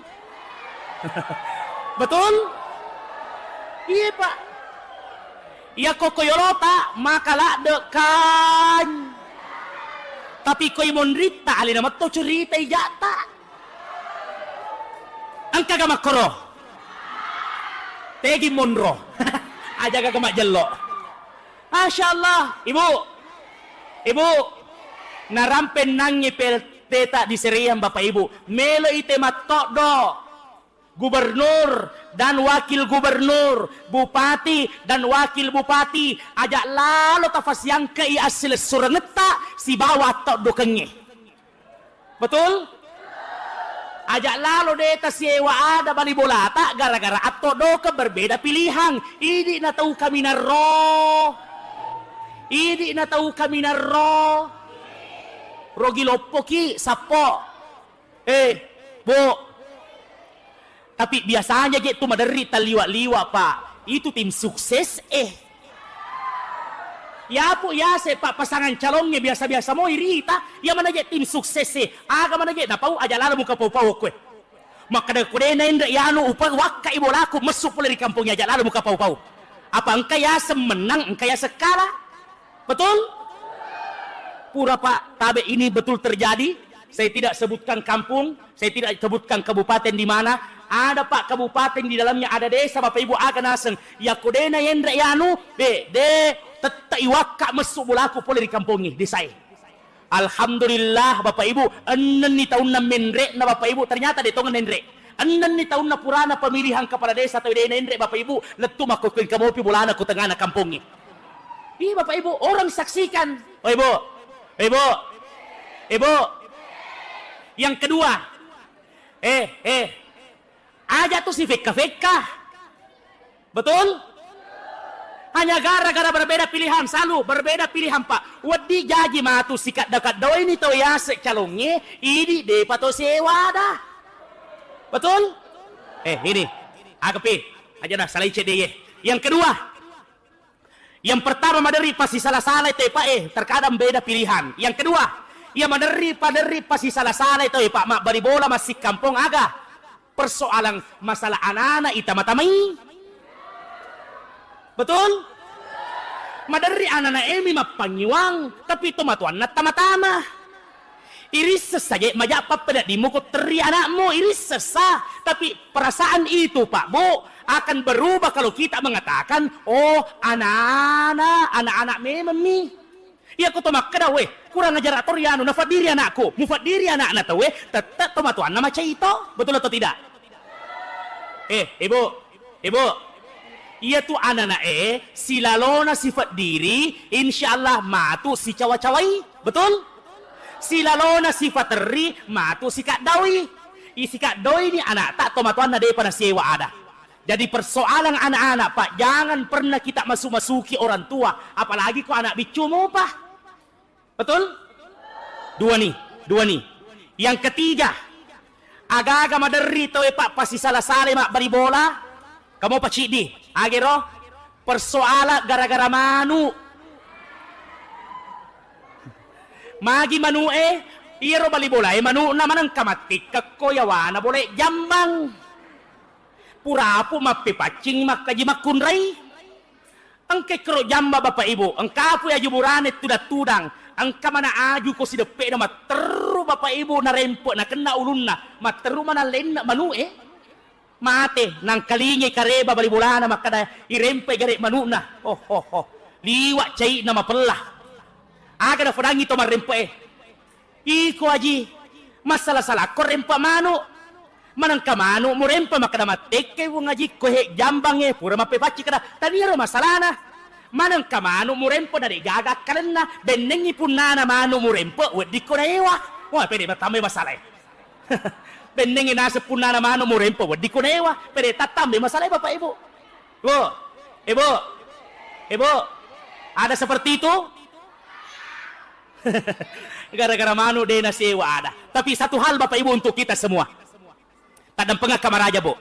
Betul? Iya, Pak. Iya kokko yolota, maka ladde kan. Tapi koi monritta, alena metto curita ijata. Engkaga makkoro? Tegi monro. Aja gaga majjello. Masya Allah, Ibu. Ibu. Narampe nangi P L T ta di Serian, Bapak Ibu. Melo ite mattoddo. Gubernur dan wakil gubernur, bupati dan wakil bupati, aja' lalo tafasiangke'i assilessurengetta sibawa attoddokengnge. Betul? Aja' lalo de' tasiewa ada bali bolata gara-gara attoddoke berbeda pilihan. Idi' na tau kaminaro. Idi' na tau kaminaro. Rogi loppoki, sappo. Eh, Bu. Tapi biasanya je' tu maderri talliwa-liwa, Pak. Itu tim sukses, eh. Yapu yase, Pak, pasangan calongnge biasa-biasa moi rita. Iya mana je' tim sukses, eh. Aga mana je' napau aja' lalo muka pau-pau kue. Makkeda ko de' naenre' yanu upa wakka i bolaku messu pole ri kampong aja' lalo muka pau-pau. Apa engka yaseng menang, engka yaseng kalah. Betul? Pura, Pak, tabe' ini betul terjadi. Saya tidak sebutkan kampung, saya tidak sebutkan kabupaten di mana. Ada, Pak, kabupaten di dalamnya ada desa, Bapak Ibu, aga naseng. Yakko de' naenre' yanu, be, de', tette' i wakka messu bolaku pole ri kampongnge, desae. Alhamdulillah, Bapak Ibu, ennenni taunna menre'na, Bapak Ibu, ternyata de' tong naenre'. Ennenni taunna purana pemilihan kepala desa tau de' naenre', Bapak Ibu, lettu' makkokkoe engka mopi bolana ko tengana kampongnge. Ih, Bapak Ibu, orang saksikan. Oh, Ibu. Ibu. Ibu. Yang kedua, eh, eh, aja' tu sifekka-fekka. Betul? Hanya gara-gara berbeda pilihan, selalu berbeda pilihan, Pak. Wedding jaji matu sikadda-kaddaini tau yase' calongnge, idi' de'pa to siewa ada. Betul? Eh, ini. Agapi. Aja' na salai cedde ye. Yang kedua, yang pertama maderri pasisala-salai tau e, Pak, eh, terkadang beda pilihan. Yang kedua, iya maderri, paderri pasisala-salai tau e, Pak, mabbali bola massikkampong aga? Persoalan masalah anana' itama-tamai. Betul? Maderri anana' e mi mappangiwang, tapi tomatoanna tama-tama. Irisseng saja maja' pappedaddimmu ko terri ana'mu, irisseng sa. Tapi perasaan itu, Pak, Bu, akan berubah kalau kita mengatakan, "Oh, anak-anak, anak-anak memang mi." Iya ko to makkeda, "Weh, kurang ajar ator yanu, nafaddiri anakku." Mufaddiri anakna tau e, tette' tomatoanna macai to. Betul atau tidak? Eh, Ibu, Ibu, iyatu anana'e silalona sifat diri, insyaallah matu sicawa-cawai. Betul? Silalona sifat terri matu sikaddaui. Isikaddoi ni anakta tomatoanna de'pa nasiewa ada. Jadi persoalan anak-anak, Pak, jangan pernah kita masuk-masuki orang tua, apalagi ko anak biccumu, Pak. Betul? Dua ni, dua ni. Yang ketiga, aga-aga maderri tau e, Pak, pasisala-salai mabbali bola. Kamu paciddi, agero? Persoala gara-gara manu. Magi manu e, iyaro bali bola e manu'na manengka mattikkekko yawana bola e jambang. Purapu mappepaccing makkaji makkunrai. Engka kero jamba, Bapak Ibu, engka pui aju burane tudang-tudang, engka mana aju ko sideppe'na matteru, Bapak Ibu, narempe' nakenna ulunna, matteru mana lenne' manu e. Mate, nangkalingai kareba bali bolana makkada irempe' gare' manu'na. Oh, oh, oh. Liwa' cai'na mapella. Aga nafadangi to marrempe' e. Iko Aji, massala-salakko rempa manu. Manengka manu murempa makkeda mattekke Wong Aji ko he jambang e pura mappepaccing kada. Taniaro masalana. Manengka manu murempa na de' gaga akkalenna. Bennengngi punnana manu murempa weddikko naewa. Wah, pede mattambai masalae. Bennengngi naseng punnana manu murempa weddikko naewa. Pede tattambai masalae Bapak Ibu. Bu, Ibu, Ibu, ada seperti itu? Gara-gara manu de' nasewa ada. Tapi satu hal Bapak Ibu untuk kita semua. Taddampengakka maraja, Bu.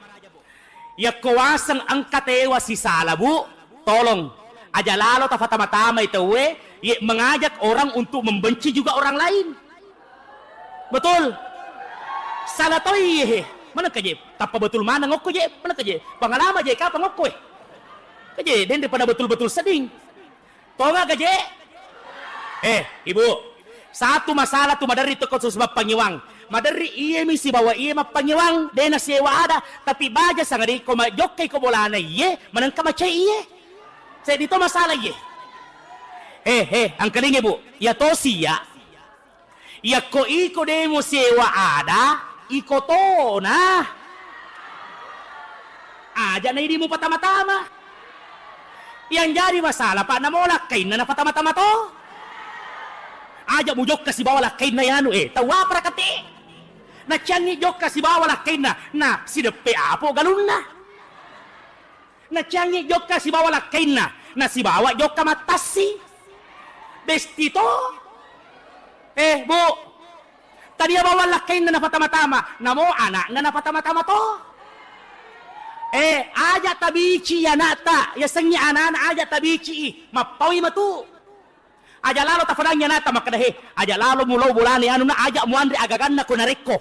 Yakko waseng engka tewa sisala, Bu, tolong aja lalo tafatama-tamai tauwe ye mengajak orang untuk membenci juga orang lain. Betul? Sala toi ye. Manengka je? Tappa betul maneng okko je. Manengka je? Pangalama je kapang okko e. Kaje, denre pada betul-betul seding. Tonga gaje? Eh, Ibu, satu masalah tu maderri tu khusus mappangiwang. Maderri iye mi sibawa iye mappangiwang, de' nasewa ada, tapi baja sangadi ko majokkai ko bolana iye, manengka macai iye. Seddi to masalah iye. Eh, eh, angkalingi Bu, iya tosi ya. Yakko iko de' musewa ada, iko tona. Aja na idi mupatama-tama. Yang jadi masalah, Pak, namo lakkainna napatama-tama to. Aja mujokka sibawa lakkainna yanu, eh, tau apa rakate? Naciangi jokka sibawa lakkainna, na sideppe apo galunna. Naciangi jokka sibawa lakkainna, na sibawa jokka mattassi. Besti to. Eh, Bu, tania bawang lakkainna napatama-tama, namo anakna napatama-tama to. Eh, aja tabici anakta, yasengngi anana aja tabici, mappaui matu. Aja lalo tafadangngi anakta makkeda, "He, aja lalo mulao bolana anuna, aja muanre agaganna ko narekko."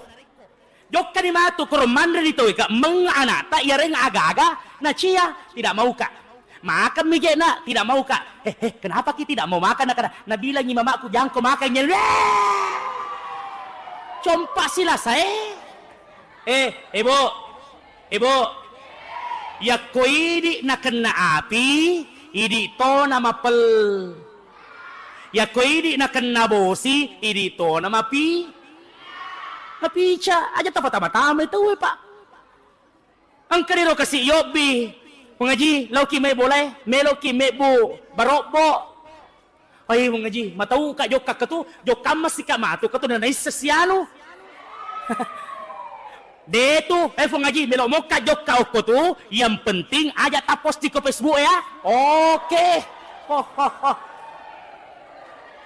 Jokkani matu koro manreni tauwe ka, meng anakta iyareng aga-aga nacia, tidak mauka. Makan mi je na, tidak mauka. "Eh, eh, kenapa ki tidak mau makan?" Nakana, "Nabilangi mamaku jangko makan." Weh! Compa silasa, eh. Eh, Ibu. Ibu. Yakko idi nakenna api, idi to namapel. Yakko idi nakenna bosi, idi to namapi. Napica, aja tapatama-tamai tauwe, Pak. Engka diro kasi yobbi. Pengaji, lauki mai bolae, meloki mebbu barobbo. Ai, Fung Aji, matauka jokka ketu, jokka masika matu ketu na naisseng sianu. Detu, eh, Fung Aji, melo mokka jokka okko tu, yang penting aja taposti ko Facebook ya. Oke. Ho, ho, ho.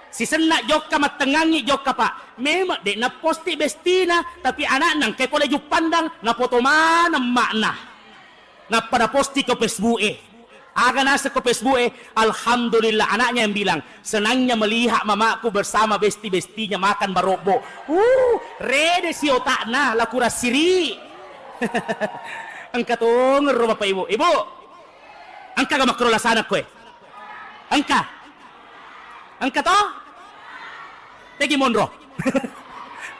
Sisenna jokka mattengangi jokka, Pak. Memang dek naposti bestina, tapi anak nang ke pole juppandang, napoto maneng makna. Nappa naposti ko Facebook e. Aga naseng ko Facebook e, alhamdulillah, anaknya yang bilang, "Senangnya melihat mamaku bersama besti-bestinya makan barobbo." Uh, rede si otakna, laku rassiri. Engka tongero Bapak Ibu. Ibu, engka ga makkoro lasana koe? Engka? Engka to? Tegi monro.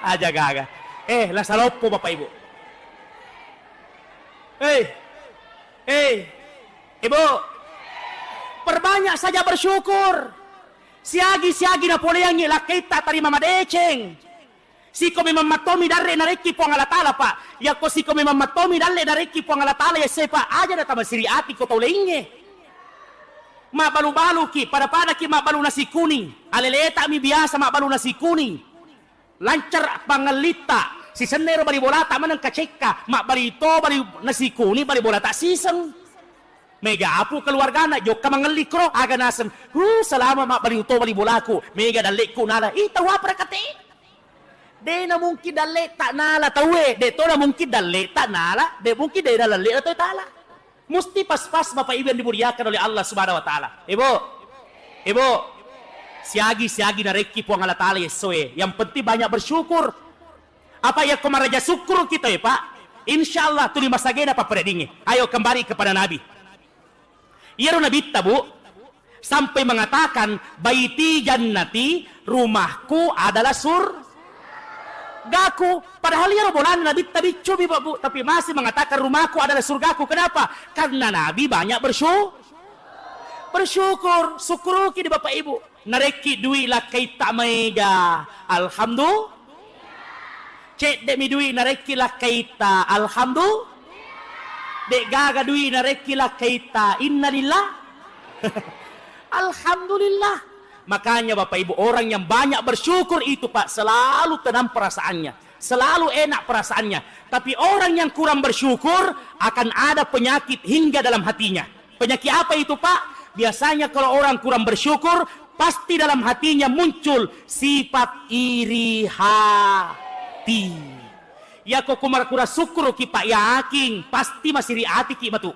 Aja gaga. Eh, la saloppo Bapak Ibu. Hei, hei, Ibu, perbanyak saja bersyukur. Siagi-siagi napoleangngi lakkaitta tarima madeceng. Siko memang mattomi darre narekki Puang Allah Taala, Pak. Yakko siko memang mattomi dalle narekki Puang Allah Taala, ya se, Pak, aja na tamasiri ati ko tau laingnge. Mabbalu-baluki, pada-padaki mabbalu nasi kuning. Aleleta mi biasa mabbalu nasi kuning. Lancar pangellitta, sisenna ero bali bolata maneng kacekka, mabbali to bali nasi kuning bali bolata siseng. Mega apu keluargana, jokka mangelli kro, aga naseng, "Huh, selama mabbali to bali bolaku, mega dallekku nala." Ih, tau apa rekate? De na mungkin dalleta nala tauwe, de to na mungkin dalleta nala, de mungkin de na dalleta tau tala. Musti pas-pas, Bapak Ibu yang dimuliakan oleh Allah Subhanahu wa Ta'ala. Ibu, Ibu, siagi-siagi narekki Puang Allah Ta'ala essoe. Yang penting banyak bersyukur. Apa yakko maraja syukur kita ya, Pak? Insya Allah tuli masagena papperedingi. Ayo kembali kepada Nabi. Iyaro Nabitta, Bu, sampai mengatakan, "Baiti jannati, rumahku adalah surgaku." Padahal iyaro bolana Nabitta biccu mi, Bu, tapi masih mengatakan, "Rumahku adalah surgaku." Kenapa? Karena Nabi banyak bersyu-, bersyukur. Syukuruki di Bapak Ibu. Narekki dui lakkaitta maega, alhamdulillah. Cedde'mi dui narekki lakkaitta, alhamdulillah. De'gaga dui narekki lakkaitta, innalillah. Alhamdulillah. Makanya Bapak Ibu, orang yang banyak bersyukur itu, Pak, selalu tenang perasaannya, selalu enak perasaannya. Tapi orang yang kurang bersyukur akan ada penyakit hingga dalam hatinya. Penyakit apa itu, Pak? Biasanya kalau orang kurang bersyukur, pasti dalam hatinya muncul sifat iri hati. Yako kumara-kura syukuruki, Pak, yakin pasti masiri atiki matu.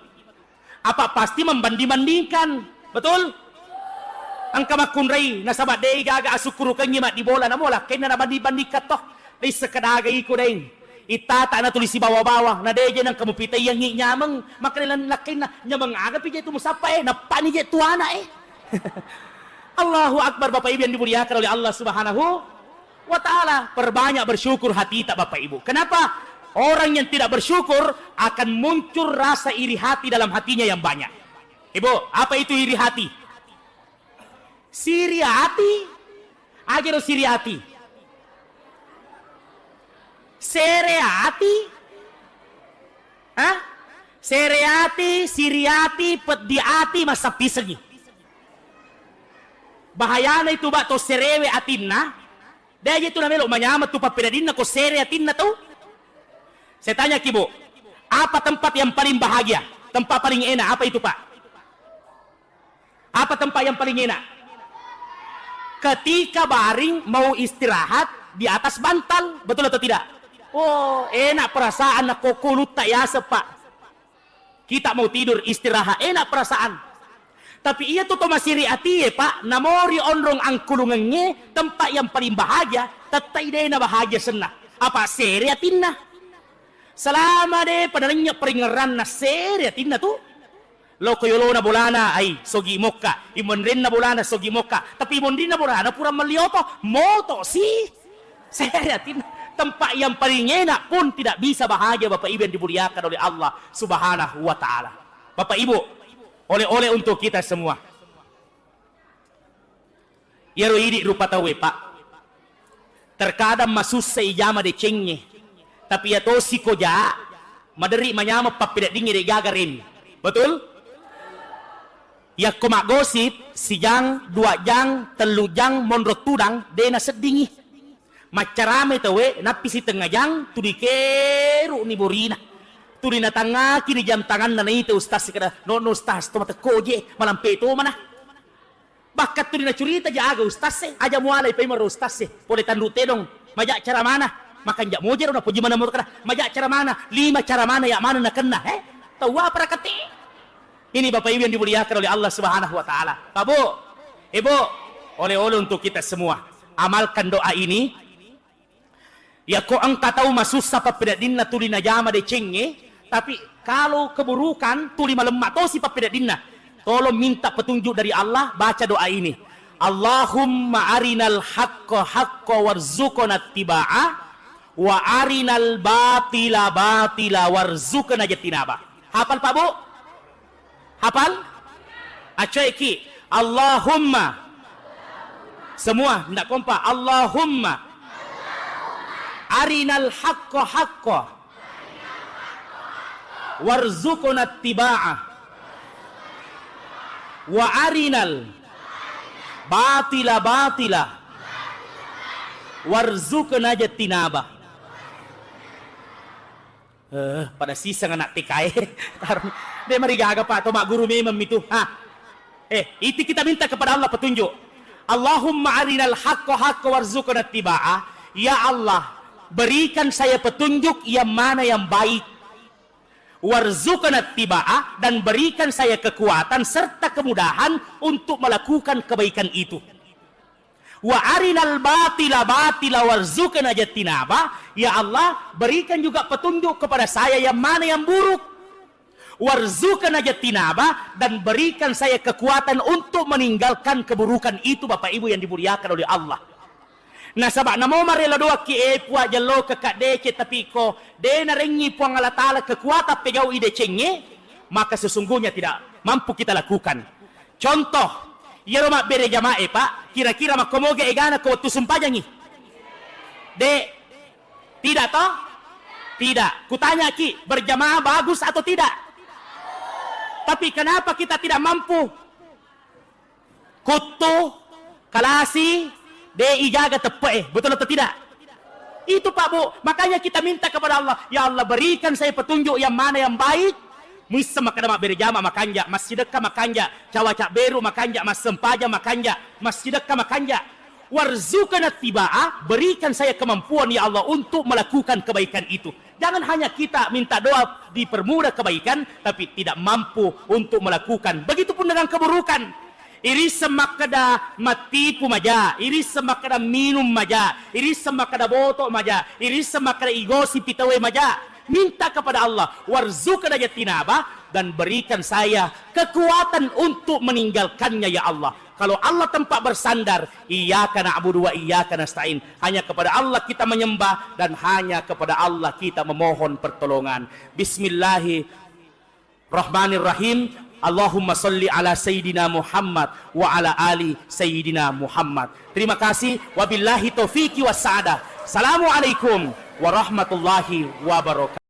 Apa pasti membanding-bandingkan. Betul? Engka makkunrai, nasaba de'i gaga asukkurukengngi maddibola, namo lakkainna nabanding-bandingkan to. Dei sekedaga iko, deng. Ittata natuli sibawa-bawa, na deje nengka mupitaiyangngi nyameng. Makanya lan-, lakkainna, "Nyameng aga pi je tu musappa e, nappani je tu anak e." Allahu Akbar, Bapak Ibu yang dimuliakan oleh Allah Subhanahu wa Ta'ala. Perbanyak bersyukur hati tak, Bapak Ibu. Kenapa? Orang yang tidak bersyukur akan muncul rasa iri hati dalam hatinya yang banyak. Ibu, apa itu iri hati? Siri ati? Agero siri ati? Sere ati? Hah? Sere ati, siri ati, peddi ati, massappisengngi. Bahayana itu, Pak, to serewe atinna, de' je tu namelo manyameng tu pappedaddinna ko sere atinna tu. Saya tanya ki, Bu, apa tempat yang paling bahagia? Tempat paling enak apa itu, Pak? Apa tempat yang paling enak? Ketika baring mau istirahat di atas bantal, betul atau tidak? Oh, enak perasaan nakko kulutta yaseng, Pak. Kita mau tidur, istirahat, enak perasaan. Tapi iya tu to masiri atie, Pak, namori onrong angkulungengnge, tempat yang paling bahagia, tettai dena bahagia senna. Apa sere atinna? Selama de' pada nanya peringeranna, sere atinna tu. Lo ko yolona bolana, ai, sogi mokka. Imonrinna bolana, sogi mokka. Tapi imonrinna bolana pura melli oto, moto si. Sere atinna. Tempat yang paling enak pun tidak bisa bahagia, Bapak Ibu yang dimuliakan oleh Allah Subhanahu wa Ta'ala. Bapak Ibu, oleh-oleh untuk kita semua. Iyaro idi rupa tauwe, Pak. Terkadang masussa ijama decengnge. Tapi iya tosi ko ja, maderri manyameng pappedaddingnge de' gaga remi. Betul? Yakko maggosip, sijang, dua jang, tellu jang, monro tudang, de' naseddingi. Maccarame tauwe, nappi sitengnga jang, tuli keru ni borina. Tuli natangaki ni jam tanganna, naita ustaz, kada, "No, no, ustaz, to matekko je, malampe to mana." Bahkan tuli nacurita ja aga ustaz e, aja mualai paimeng ro ustaz e, pole tanru tedong, maja cara mana, makanja moje ro napoji mana mo kada, maja cara mana, lima cara mana ya mana nakenna, eh? Tahu apa rakate? Ini Bapak Ibu yang dimuliakan oleh Allah Subhanahu wa Ta'ala. Pak Bu, Ibu, oleh-oleh untuk kita semua. Amalkan doa ini. Yako engka tau masussa pappedaddinna tuli najama decengnge, tapi kalau keburukan tuli malemma tosi pappedaddinna. Tolong minta petunjuk dari Allah, baca doa ini. Allahumma arinal haqqa haqqa warzuqna tibaa wa arinal batila batila warzuqna jatinaba. Hafal, Pak Bu? Hafal? Acoeki. Allahumma. Semua, ndak kompak. Allahumma arinal haqqa haqqa warzuqna tibaa wa arinal batila batila warzuqna jatinaba. Eh, pada siseng anak T K E. Tar-, de' marigaga, Pak, to magguru memeng mitu. Ha. Eh, itu kita minta kepada Allah petunjuk. Allahumma arinal haqqa haqqa warzuqna tibaa. Ya Allah, berikan saya petunjuk yang mana yang baik. Warzuqna tibaa, dan berikan saya kekuatan serta kemudahan untuk melakukan kebaikan itu. Wa arinal batila batila warzuqna jatinaba, ya Allah, berikan juga petunjuk kepada saya yang mana yang buruk. Warzuqna jatinaba, dan berikan saya kekuatan untuk meninggalkan keburukan itu, Bapak Ibu yang dimuliakan oleh Allah. Nasaba namo marelo doakki, eh, Puang, jello kekak deceng, tapi ko de' narengngi Puang Allah Ta'ala kekuatan pegau'i decengnge, maka sesungguhnya tidak mampu kita lakukan. Contoh, iyaro mabbere jamae, Pak, kira-kira makkomoga egana ko wettu sumpajangngi? De'. Tidak toh? Tidak. Kutanyaki, berjamaah bagus atau tidak? Tapi kenapa kita tidak mampu? Kuttu, kalasi, de' ijaga teppe'e. Betul atau tidak? Itu, Pak, Bu. Makanya kita minta kepada Allah, "Ya Allah, berikan saya petunjuk yang mana yang baik." Muissa makkeda mabbere jama makanja, massidekka makanja, cawa cabberu makanja, massempajang makanja, massidekka makanja. "Warzuqna tibaa," berikan saya kemampuan, ya Allah, untuk melakukan kebaikan itu. Jangan hanya kita minta doa dipermudah kebaikan, tapi tidak mampu untuk melakukan. Begitupun dengan keburukan. Irisseng makkeda mattipu maja, irisseng makkeda minum maja, irisseng makkeda boto maja, irisseng makkeda igosipi tauwe maja. Minta kepada Allah, warzuqna jatinaba, dan berikan saya kekuatan untuk meninggalkannya, ya Allah. Kalau Allah tempat bersandar, iyyaka na'budu wa iyyaka nasta'in. Hanya kepada Allah kita menyembah dan hanya kepada Allah kita memohon pertolongan. Bismillahirrahmanirrahim. Allahumma salli ala Sayyidina Muhammad wa ala ali Sayyidina Muhammad. Terima kasih. Wabillahi taufiqi wassa'adah. Assalamualaikum warahmatullahi wabarakatuh.